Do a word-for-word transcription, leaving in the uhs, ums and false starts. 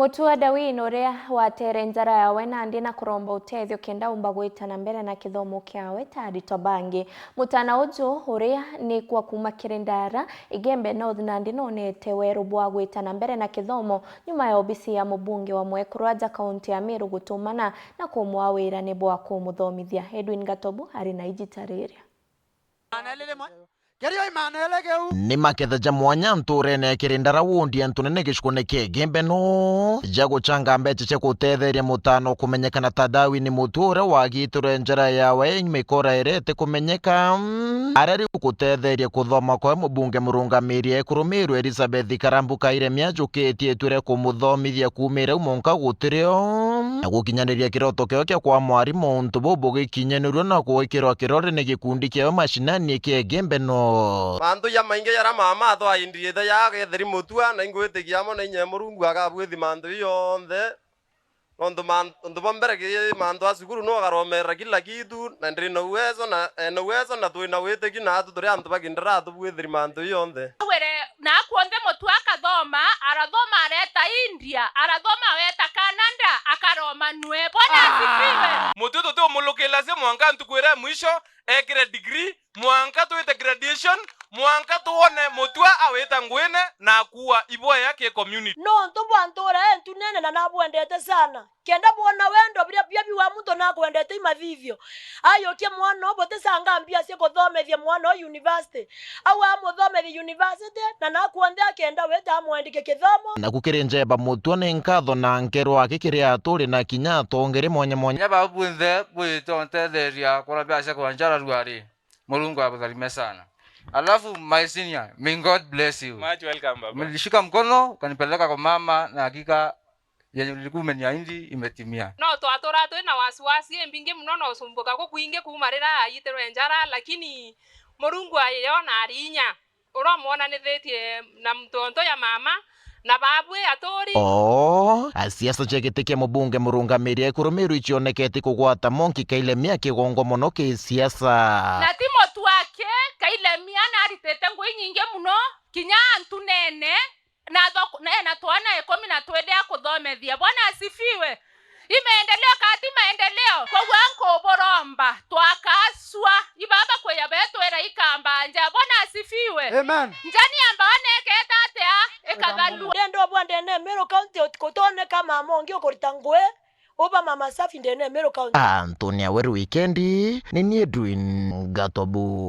Mutua Dawin, uria watere njara yawe nandi na kuromba utethio kenda umba gwita na mbere na kithomo kiawe ta aritwa bangi. Mutana uju, uria ni kwa kuuma kiri Ndara, Igembe North, nandi nonete weru bwa gwita na mbere na kithomo nyuma ya obisi ya mubunge wa mwekuru aja kaunti ya Meru gutumana na kumwaa wira ni bwa kumuthomithia. Edwin Gatobu ari na iji tariria. Ni maketha ja mwanya nturene ya Kirindara wondi ya Ntunene gicukune kia Igembe North ja guchanga mbecha cia gutetheria mutano kumenyekana ta Darwin Mutua uria wagitirwe njara yawe mikora iria itikumenyeka. Aria riu gutetheria kuthoma kwa mubunge murungamiri ekuru Meru Elizabeth Karambu Kairemia ajukitie itua ria kumuthomithia kuumira u monka gutirio na gukinyaniria kiroto kiao kia kwa mwarimu untu buu bugikinyanirua na gwikirwa kirore ni gikundi kiao mashinani kia Igembe North. Mantu jamaingi jaria mama atwaindiriite ja Getheri Mutua, na ingwitikia amo na inya Murungu akabwithi mantu ii jonthe. Nontu man-, untu bwa mbere ki mantu a cukuru no ugaromerera kila kitu, na ndi na uwezo na, ena uwezo na twi na witiki, na atu turi antu ba Kindara atubwithiri mantu ii jonthe. Were, na akuonthe Mutua akathoma, arathoma areta India, arathoma weta Canada, akaroma nwe. Bwana asifiwe. Mutua tutiumulukila cia mwanka ntuku iria ya mwisho ekire degree, mwanka twite graduation, mwanka twone Mutua awita nguine na akuua iboya ki community. Nontu bwa ntura entu nene na nabwendete sana. Kenda bwona wendo biria bia biwa muntu nakwendete imathithio. Ayukie mwana uyu butisanga mbia cia kuthomethia mwana uyu university. Au amuthomethia university na nakuonthe akenda wita amwandike kithomo. Naku kiri Njeba Mutua ni nkatho na nkero aki kiri aturi na kinya atongeri mwanya mwanya. Kinya bau bunthe bwite untetheria kura biaca kwa njara ruari. Murungu abutharime sana. Alafu my senior, may God bless you. Much welcome, baba. Umenishika mkono, ukanipeleka kwa mama, na hakika yenye ulikuwa umeniahidi imetimia. No twatura twi na wasiwasi imbingi muno na usumbuka kukwingi kuuma riria aitirwe njara, lakini Murungu ayona ari inya. Uria umwonanithitie na ntonto ya mama na babwi aturi. Oo, a siasa cia giti kia mubunge murungamiri ekuru Meru icionekete kugwata Monki Kailemia kigongo mono ki siasa. Na ti Mutua aki, Kailemia naritite ngui nyingi muno, kinya antu nene, na thoko, na ena twana ikumi na twiri akuthomethia. Bwana asifiwe. I maendeleo kati maendeleo. Kogua nkuburomba, twakasua, ibaba kwiya betwira ikamba nja. Bwana asifiwe. Amen. Nja ni ambaga neketa atia? Ikagalua. Ndenda ubwa ndene Meru County ut-, kutoneka mama ungi ukurita ngui, uba mama safi ndene Meru County. Anthony Aweru Wikendi, ni ni Edwin Gatobu.